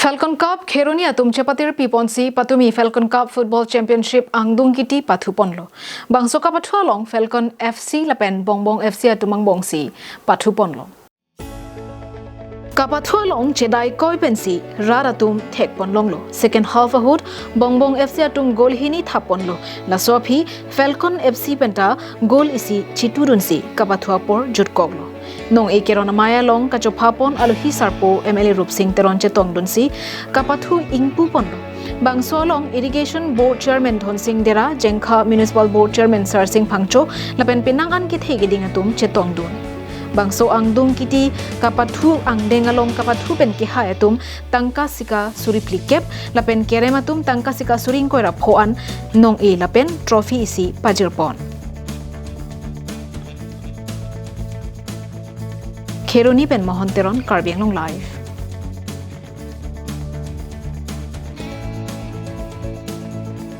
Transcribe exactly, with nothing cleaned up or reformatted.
Falcon Cup Kheroni atum chepatir piponsi patumi Falcon Cup Football Championship angdung kiti pathu ponlo. Bangso kapathu along Falcon F C lapen Bongbong F C atum angbongsi pathu ponlo. Kapathu along chedai koi pensi rat atum thek pon longlo. Second half ahut Bongbong F C atum goal hini thap ponlo. Laso aphi Falcon F C penta goal isi chitudunsi kapathu apor jutkoklo. Nong-e keron amei along kachopha pon alohi sarpo M L A Rupsing Teron chetongdunsi kapathu ingpu ponlo. Bangso along Irrigation Board Chairman Dhonsing Dera, Jengkha Municipal Board Chairman Sarsing Phangcho lapen penang an kethe keding atum chetongdun. Bangso angdung kiti kapathu angdeng along kapathu pen kehai atum tangka sika suri phlikep lapen kerem atum tangka sika suri ingkoi ra pho an nong-e lapen trophy isi pajir pon. Kheroni pen Mohon Teron, Karbi Anglong Live.